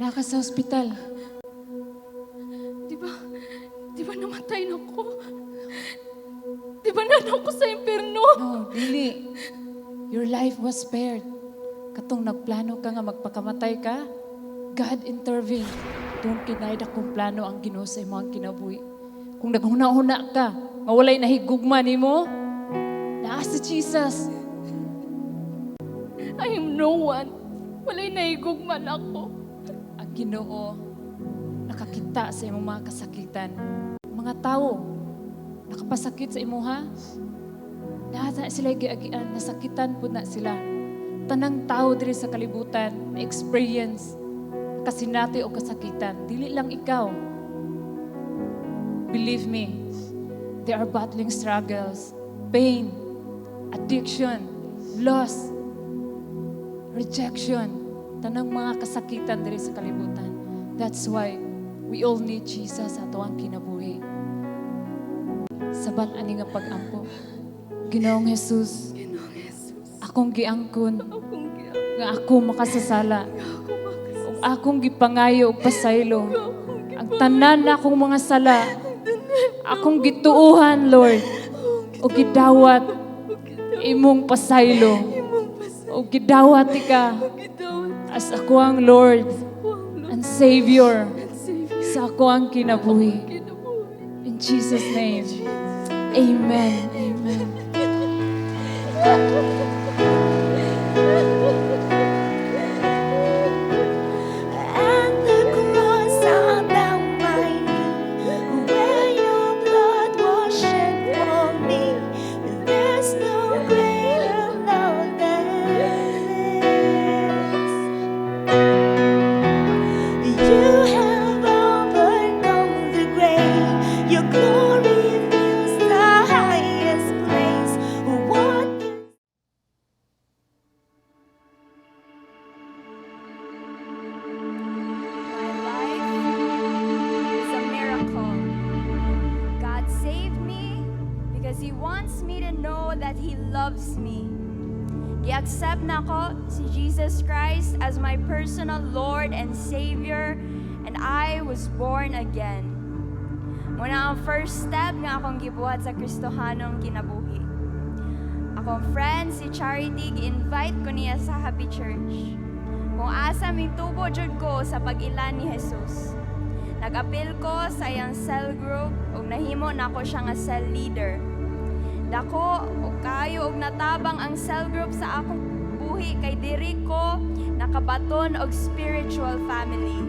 Naka sa ospital. Di ba namatay na ko? Di ba nanon ko sa impyerno? No, dili. Your life was spared. Katong nagplano ka nga magpakamatay ka, God intervened. Itong kinayda kong plano ang Ginoo sa imo ang kinabuhi. Kung naghuna-huna ka, mawalay nahigugma nimo, naa si Jesus. I am no one. Walay naigugman ako. Ang Ginoo nakakita sa imong mga kasakitan. Mga tao nakapasakit sa imuha. Lahat na sila giagian, nasakitan po na sila. Tanang tao diri sa kalibutan na experience kasinati o kasakitan. Dili lang ikaw. Believe me, they are battling struggles, pain, addiction, loss, rejection. Tanang mga kasakitan diri sa kalibutan. That's why we all need Jesus sa tuwang kinabuhi. Saban ani nga pag-ampo. Ginoong Jesus, akong giangkon nga ako makasasala. Ug akong gipangayo og pasaylo. Ang tanan na akong mga sala, akong gituuhan, Lord, o gidawat imong pasaylo. O gidawat ka as ako ang Lord and Savior sa ako ang kinabuhi. In Jesus' name, Amen. Amen. And the cross down my knee, where your blood was shed for me. There's no greater love than this. You have overcome the grave. Your glory fills the highest place. What can My life is a miracle. God saved me because He wants me to know that He loves me. I-accept na ko si Jesus Christ as my personal Lord and Savior, and I was born again. Muna ang first step nga akong gibuhat sa Kristohanong kinabuhi. Akong friend si Charity, gi-invite ko niya sa Happy Church. Kung asa mitubo jud ko sa pag-ilan ni Jesus. Nag-apil ko sa iyang cell group ug nahimo nako siya nga cell leader. Dako ug kayo og natabang ang cell group sa akong buhi kay diri ko nakabaton og spiritual family.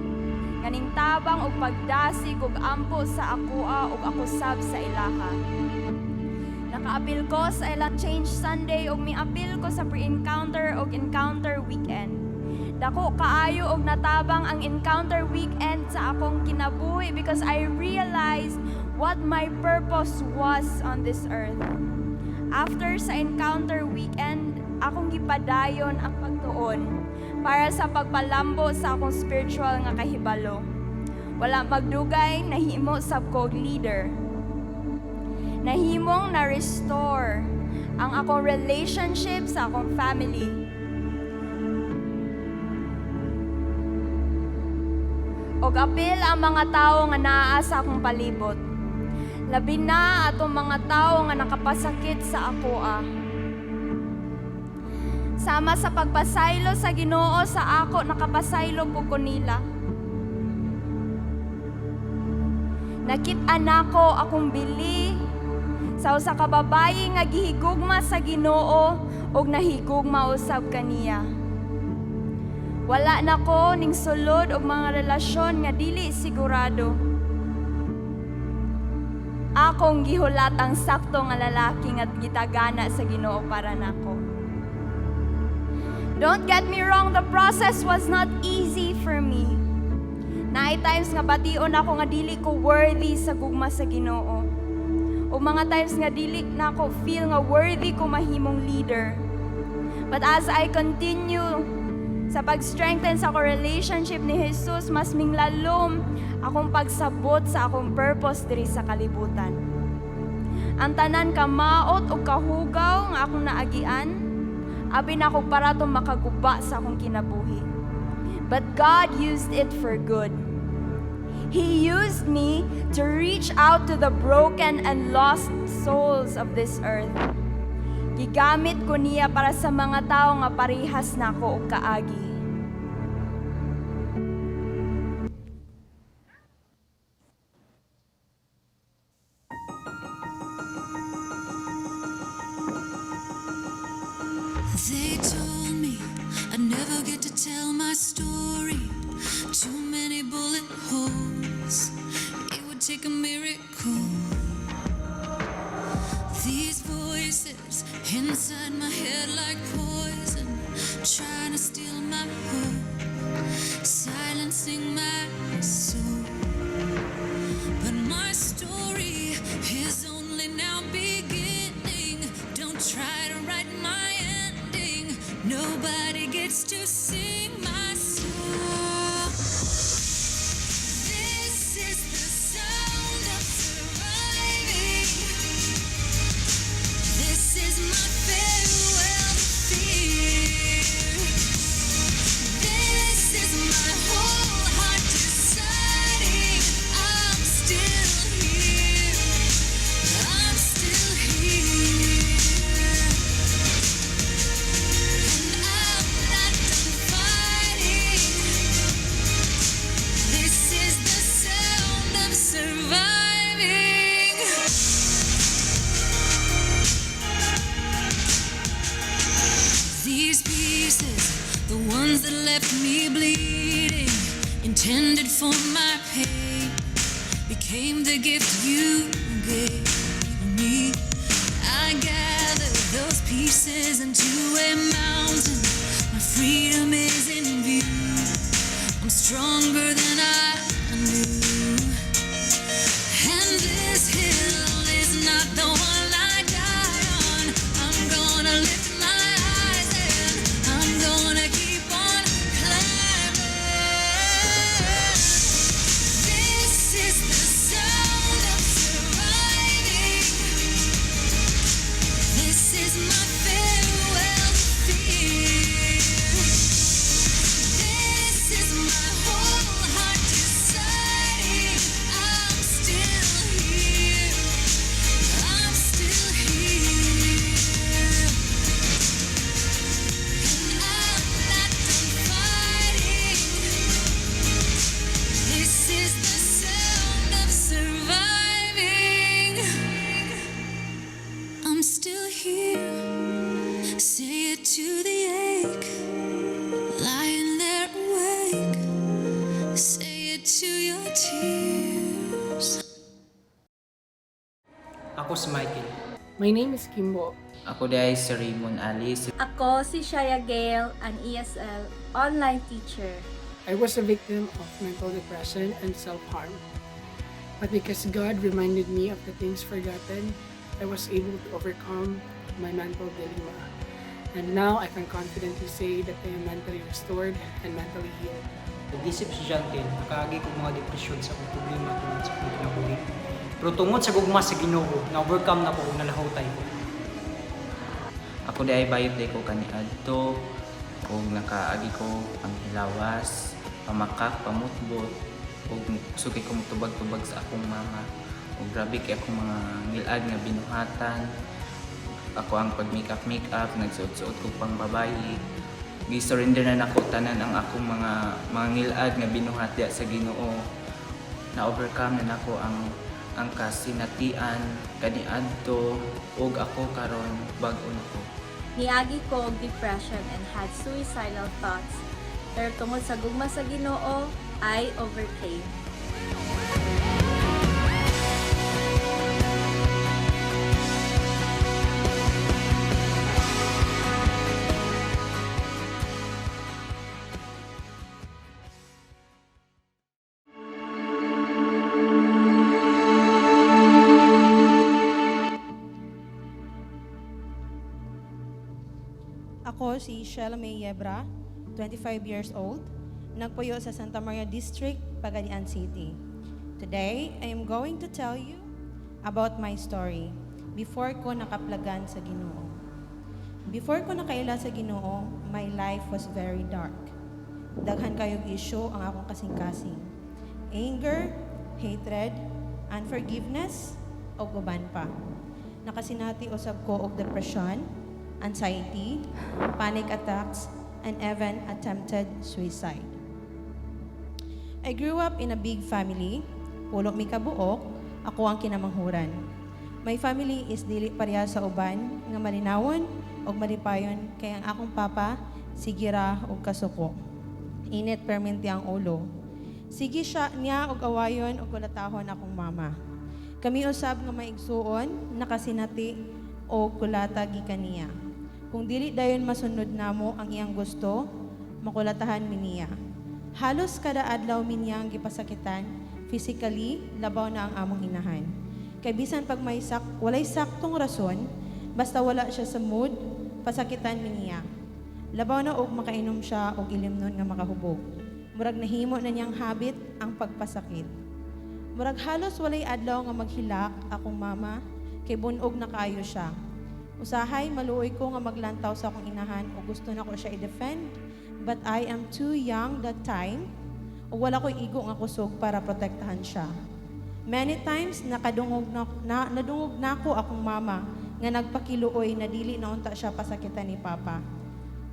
Kaning tabang og pagdasig ug ampo sa akoa ug ako sab sa ilaha. Nakaapil ko sa ilang Change Sunday ug miapil ko sa pre-encounter ug encounter weekend. Dako kaayo og natabang ang encounter weekend sa akong kinabuhi because I realized what my purpose was on this earth. After sa encounter weekend, akong gipadayon ang pagtuon para sa pagpalambo sa akong spiritual nga kahibalo. Wala magdugay, nahimo sab ko og leader. Nahimong na-restore ang akong relationship sa akong family. Og apil ang mga tao nga naa sa akong palibot. Labi na atong mga tao nga nakapasakit sa akoa. Sama sa pagpasaylo sa Ginoo sa ako, nakapasaylo po ko nila. Nakit-an nako akong bili sa usa ka babayi nga gihigugma sa Ginoo ug nahigugma usab kaniya. Wala nako ning sulod og mga relasyon nga dili sigurado. Akong gihulat ang sakto nga lalaki nga gitagana sa Ginoo para nako. Don't get me wrong, the process was not easy for me. Naay times nga bation ako nga dili ko worthy sa gugma sa Ginoo. O mga times nga dili na ako feel nga worthy ko mahimong leader. But as I continue sa pag-strengthen sa akong relationship ni Jesus, mas minglalom akong pagsabot sa akong purpose diri sa kalibutan. Ang tanan kamaot o kahugaw nga akong naagian, abi na ako para to makaguba sa akong kinabuhi. but God used it for good. He used me to reach out to the broken and lost souls of this earth. Gigamit ko niya para sa mga tao nga parihas nako og kaagi. They told me I'd never get to tell my story. Too many bullet holes. It would take a miracle. These voices inside my head like poison, trying to steal my hope, silencing my soul. But my story is only now beginning. Don't try to write my ending. Nobody gets to sing my song. This is the sound of surviving. This is my farewell to fear. This is my whole heart deciding I'm still here. I'm still here. And I'm not done fighting. This is the sound of surviving. These pieces, the ones that left me bleeding, intended for my pain, became the gift you gave me. I gathered those pieces into a mountain. My freedom is in view. I'm stronger than I knew. And this hill is not the one I die on. I'm gonna lift my eyes and I'm gonna keep on climbing. This is the sound of surviving. This is my farewell to fear. This is my whole heart deciding I'm still here. I'm still here. And I'm not done fighting. This is the sound of surviving. I'm still here. Say it to the ache, lying there awake. Say it to your tears. Ako si Michael. My name is Kimbo. Ako dahil si Raymond Alice. Ako si Shaya Gale, an ESL online teacher. I was a victim of mental depression and self-harm. But because God reminded me of the things forgotten, I was able to overcome my mental dilemma. And now I can confidently say that I am mentally restored and mentally healed. Nag-isip si Jantel, nakaagi ko mga depresyon sa akong problema tungod sa akong kinabuhi. Pero tungod sa gugma sa Ginoo, na-overcome na ko, nalahutay ko. Ako dahil bayot day ko kaniadto. Kung nakaagi ko ang hilawas, pamakak, pamutbot, ug suki ko mutubag-tubag sa akong mama. Ug grabe kay akong mga ngilad nga binuhatan. Ako ang pag-makeup, nagsuot-suot ko pang babayi. Gi-surrender na nako tanan ang akong mga ngilad nga binuhat diya sa Ginoo. Na-overcome na nako ang kasinatian kaniadto ug ako karon bag-o nako. Niagi ko og depression and had suicidal thoughts. Pero tungod sa gugma sa Ginoo, I overcame. Ako si Shella May Yebra, 25 years old, nagpuyo sa Santa Maria District, Pagadian City. Today, I am going to tell you about my story before ko nakaplagan sa Ginoo. Before ko nakaila sa Ginoo, my life was very dark. Daghan kayong issue ang akong kasing-kasing. Anger, hatred, unforgiveness, o guban pa. Nakasinati usab ko og depression, anxiety, panic attacks, and even attempted suicide. I grew up in a big family. Pulo mi kabuok, ako ang kinamanghuran. My family is dili pareha sa uban nga malinawon og malipayon kay ang akong papa sigira og kasuko. Init perminti ang ulo. Sige siya niya og awayon og kulatahon akong mama. Kami usab nga maigsuon, nakasinati o kulata gikan niya. Kung dili dayon masunod namo ang iyang gusto, makulatahan mi niya. Halos kada adlaw mi niya ang gipasakitan, physically labaw na ang among inahan. Kay bisan pag walay saktong rason, basta wala siya sa mood, pasakitan mi niya. Labaw na og makainom siya og ilimnon nga makahubog. Murag nahimo na niyang habit ang pagpasakit. Murag halos walay adlaw nga maghilak akong mama kay bunog na kaayo siya. Usahay maluoy ko nga maglantaw sa akong inahan o gusto na ko siya i-defend, but I am too young that time o wala ko'y igo nga kusog para protektahan siya. Many times nadungog na ko akong mama nga nagpakiluoy na dili na unta siya pasakitan ni Papa.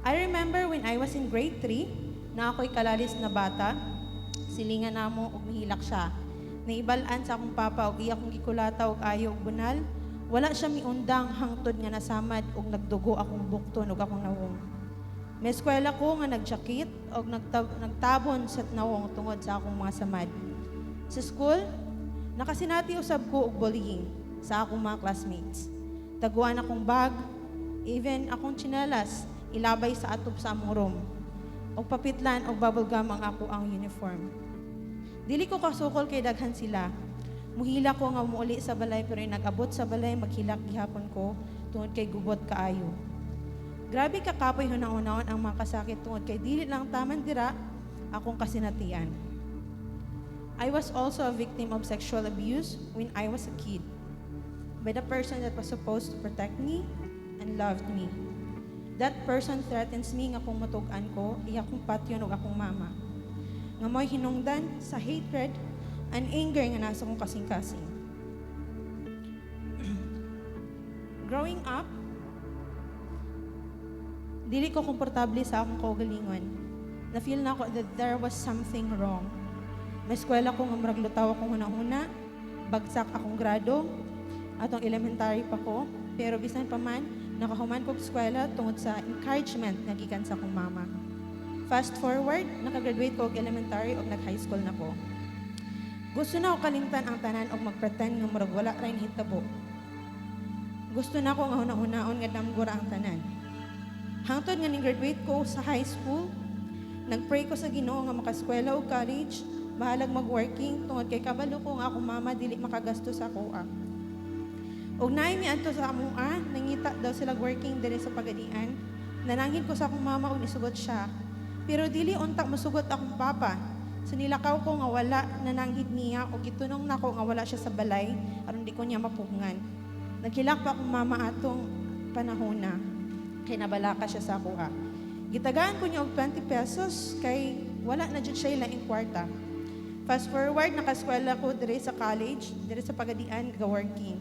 I remember when I was in grade 3 na ako'y kalalis na bata, silingan namo og mihilak siya. Naibalaan sa akong papa og iya kong gikulata og ayo og bunal, wala siya miundang hangtod nga nasamad og nagdugo akong bukton og akong nawong. May eskwela ko nga nagjakit og nagtabon sa nawong tungod sa akong mga samad. Sa school, nakasinati usab ko og bullying sa akong mga classmates. Taguan akong bag, even akong tsinelas, ilabay sa atop sa among room. Og papitlan og bubblegum ang ako ang uniform. Dili ko kasukol kay daghan sila. Muhila ko nga muuli sa balay pero nag-abot sa balay maghilak gihapon ko tungod kay gubot kaayo. Grabe ka kapoy hunahunahon ang mga kasakit tungod kay dili lang taman dira akong kasinatian. I was also a victim of sexual abuse when I was a kid by the person that was supposed to protect me and loved me. That person threatens me nga kung matugan ko, iya kong patyon og akong mama. Nga mo'y hinungdan sa hatred and anger nga nasa kong kasing-kasing. Growing up, dili ko komportable sa akong kaugalingon. Na-feel na ako that there was something wrong. May eskwela ko nga murag lutaw akong hunahuna, bagsak akong grado, atong elementary pa ko, pero bisan pa man, nakahuman ko sa eskwela tungod sa encouragement nga gikan sa akong mama. Fast forward, nakagraduate ko og elementary og nag-high school na ko. Gusto na ako kalimtan ang tanan og magpretend nga murag wala ray hitabo. Gusto na ako nga hunahuna-on nga damgura ang tanan. Hangtod nga ni-graduate ko sa high school, nagpray ko sa Ginoo nga makaskwela og college, bahalag mag-working tungod kay kabalo ko nga akong mama dili makagasto sa kuha. Og naay mi adto sa amoa, nangita daw sila working diri sa Pagadian. Nanangin ko sa akong mama og nisugot siya. Pero dili unta mosugot akong papa. So nilakaw ko nga wala nananghid niya o gitunong nako nga wala siya sa balay aron di ko niya mapugngan. Naghilak pa akong mama atong panahona kay nabalaka siya sa kuha. Gitagaan ko niya og 20 pesos kay wala na jud siya laing kwarta. Fast forward, nakaskwela ko diri sa college, diri sa Pagadian, ga-working.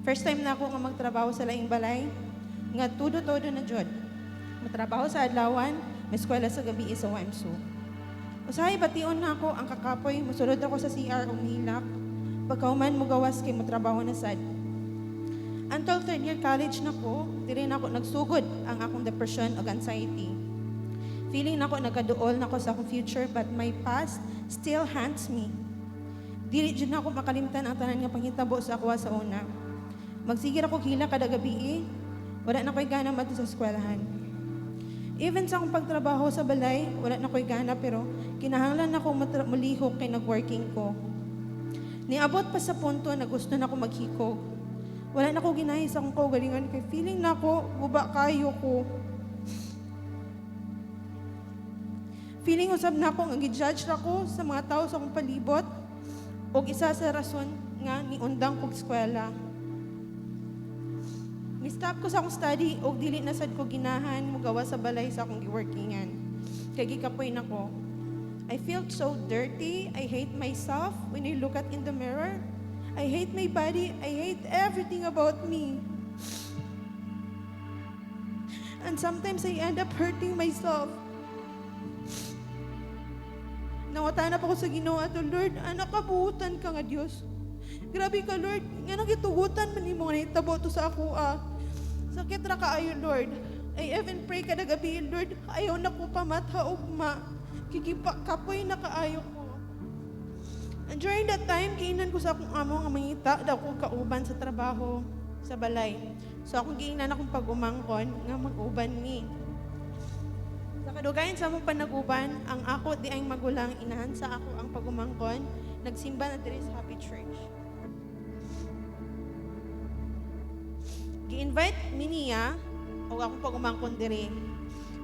First time na ako nga magtrabaho sa laing balay, nga tudo-todo na jud. Matrabaho sa adlawan, may eskwela sa gabi sa WMSU. Usahay, bation na ako ang kakapoy, musulod ako sa CR o mahilak. Pagkauman mo gawas kay matrabaho na sad. Until third year college na ko, diri na ako nagsugod ang akong depression o anxiety. Feeling na ako nagaduol na ako sa akong future, but my past still haunts me. Dili jud na ako makalimtan ang tanan nga panghitabo sa ako sa una. Magsigir ako hila kada gabi wala na ko'y gana madto sa eskwelahan. Even sa akong pagtrabaho sa balay, wala na ko'y gana pero kinahanglan ako malihok kay nag-working ko. Niabot pa sa punto na gusto na ako maghikog. Wala na ko ginahi sa akong kaugalingan kay feeling na ako, guba kayo ko. Feeling usab na ako, ang gi-judge na ko sa mga tao sa akong palibot o isa sa rason nga ni undang kong eskwela. Ni-stop ko sa akong study o dili na sad ko ginahan mugawa sa balay sa akong giworkingan. kay gikapoy nako. I felt so dirty. I hate myself when I look at in the mirror. I hate my body. I hate everything about me. And sometimes I end up hurting myself. Nawatanap ako sa Ginoo ato, Lord, anak kabuutan ka nga Dios. Grabe ka, Lord. Nga nagitugutan man mo nga nahitabo to sa ako, Sakit ra kaayo, Lord. I even pray kada gabi, Lord, ayaw na ko pamatha ugma. Kapoy na kaayo ko. And during that time, kainan ko sa akong amo nga mangita, daw ko kauban sa trabaho, sa balay. So akong giingnan akong pag-umangkon, nga mag-uban ni. Sa kadugayan sa among panag-uban, ang ako di ay magulang inahan sa ako ang pag-umangkon, nagsimba na diri sa Happy Church. Gi-invite ni niya, o akong pag-umangkon diri.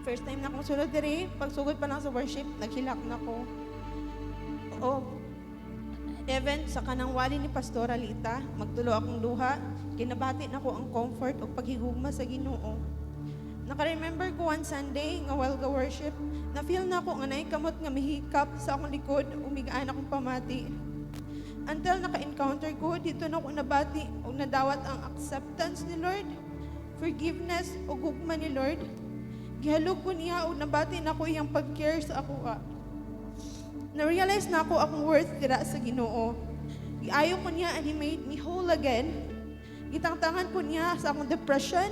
First time na akong sulod diri, pagsugod pa lang sa worship, naghilak na ko. O, even sa kanang wali ni Pastor Alita, magtulo akong luha, kinabati na ko ang comfort o paghigugma sa Ginoo. Naka-remember ko one Sunday, nga while ga worship, na-feel na ko nga naikamot nga mihikap sa akong likod, umigaan akong pamati. Until naka-encounter ko, dito na ko nabati o nadawat ang acceptance ni Lord, forgiveness o gugma ni Lord. Gihalog ko niya o nabati na ko iyang pag-care sa ako. Na-realize na ako akong worth dira sa Ginoo. Giayo ko niya and He made me whole again. Gitangtangan ko niya sa akong depression,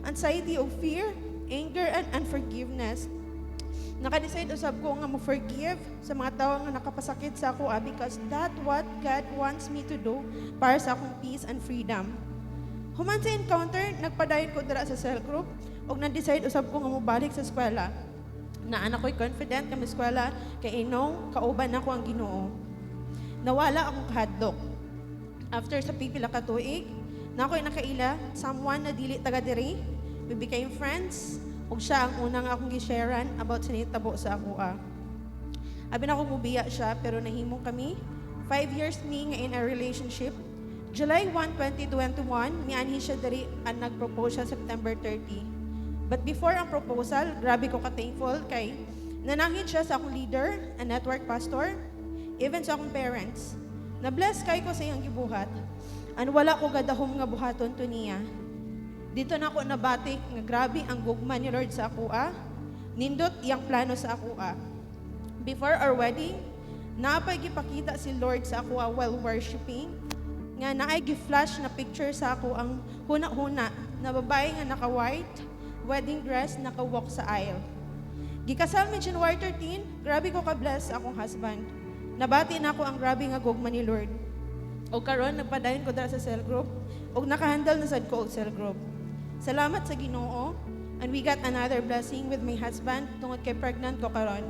anxiety o fear, anger and unforgiveness. Naka-decide usab ko nga mo-forgive sa mga tao nga nakapasakit sa ako because that's what God wants me to do para sa akong peace and freedom. Human sa encounter, nagpadayon ko dira sa cell group og na-decide usab ko nga mobalik sa eskwela. Na anak ko'y confident kami eskwela kay inong kauban ako ang Ginoo. Nawala akong kahadlok. After sa pipila ka tuig, na ako'y nakaila someone na dili taga diri. We became friends ug siya ang unang akong gi-sharean about sa nitabo sa ako. Abi na ako mubiya siya pero nahimong kami 5 years mi nga in a relationship. July 1, 2021, nianhi siya diri ang nag-propose siya September 30. But before ang proposal, grabe ko ka-thankful kay nanangin siya sa akong leader, a network pastor, even sa akong parents. Na-bless kay ko sa iyang gibuhat. And wala ko gadahom nga buhaton to niya. Dito na ako nabati nga grabe ang gugma ni Lord sa ako. Nindot iyang plano sa ako. Before our wedding, naapay gipakita si Lord sa ako while worshiping. Nga naay gi-flash na picture sa ako ang huna-huna na babae nga naka-white, wedding dress, naka-walk sa aisle. Gikasal mi January 13, grabe ko ka-bless akong husband. Nabati na ako ang grabe nga gugma ni Lord. O karon nagpadayon ko dara sa cell group, o nakahandle na sad ko og cell group. Salamat sa Ginoo, and we got another blessing with my husband tungod kay pregnant ko karon.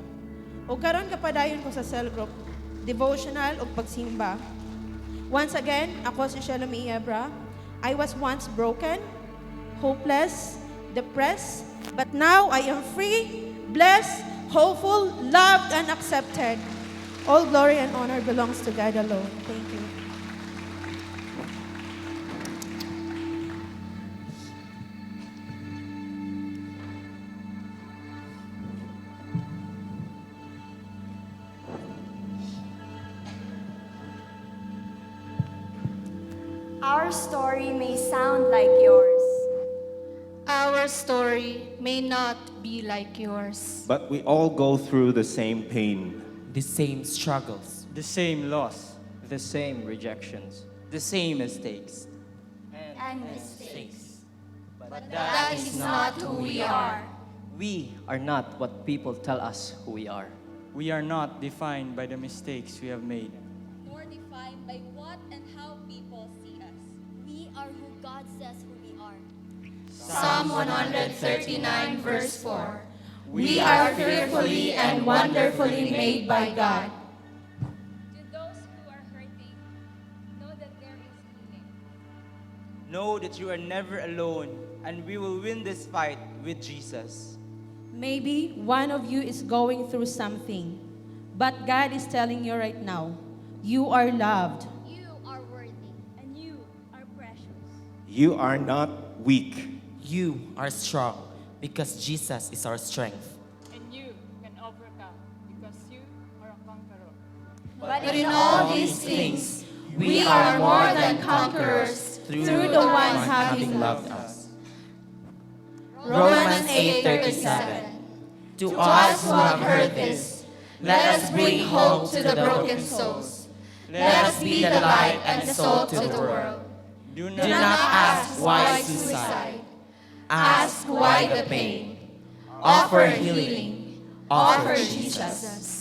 O karon kapadayon ko sa cell group, devotional o pagsimba. Once again, ako si Shalom Iebra. I was once broken, hopeless, depressed, but now I am free, blessed, hopeful, loved, and accepted. All glory and honor belongs to God alone. Thank you. Our story may sound like yours. Our story may not be like yours. But we all go through the same pain, The same struggles, The same loss, the same rejections, the same mistakes. And mistakes. but That is not who we are. We are not what people tell us who we are. we are not defined by the mistakes we have made. Nor defined by what and how people see us. We are who God says who we are. Psalm 139 verse 4. We are fearfully and wonderfully made by God. To those who are hurting, know that there is healing. Know that you are never alone, and we will win this fight with Jesus. Maybe one of you is going through something, but God is telling you right now, you are loved. You are worthy, and you are precious. you are not weak. You are strong because Jesus is our strength. And you can overcome. But in all these things, we are more than conquerors through the one having loved us. Romans 8:37. To us who have heard this, let us bring hope to the broken souls. Let us be the light and salt to the world. Do not ask why suicide. Ask why the pain. Offer healing. Offer Jesus.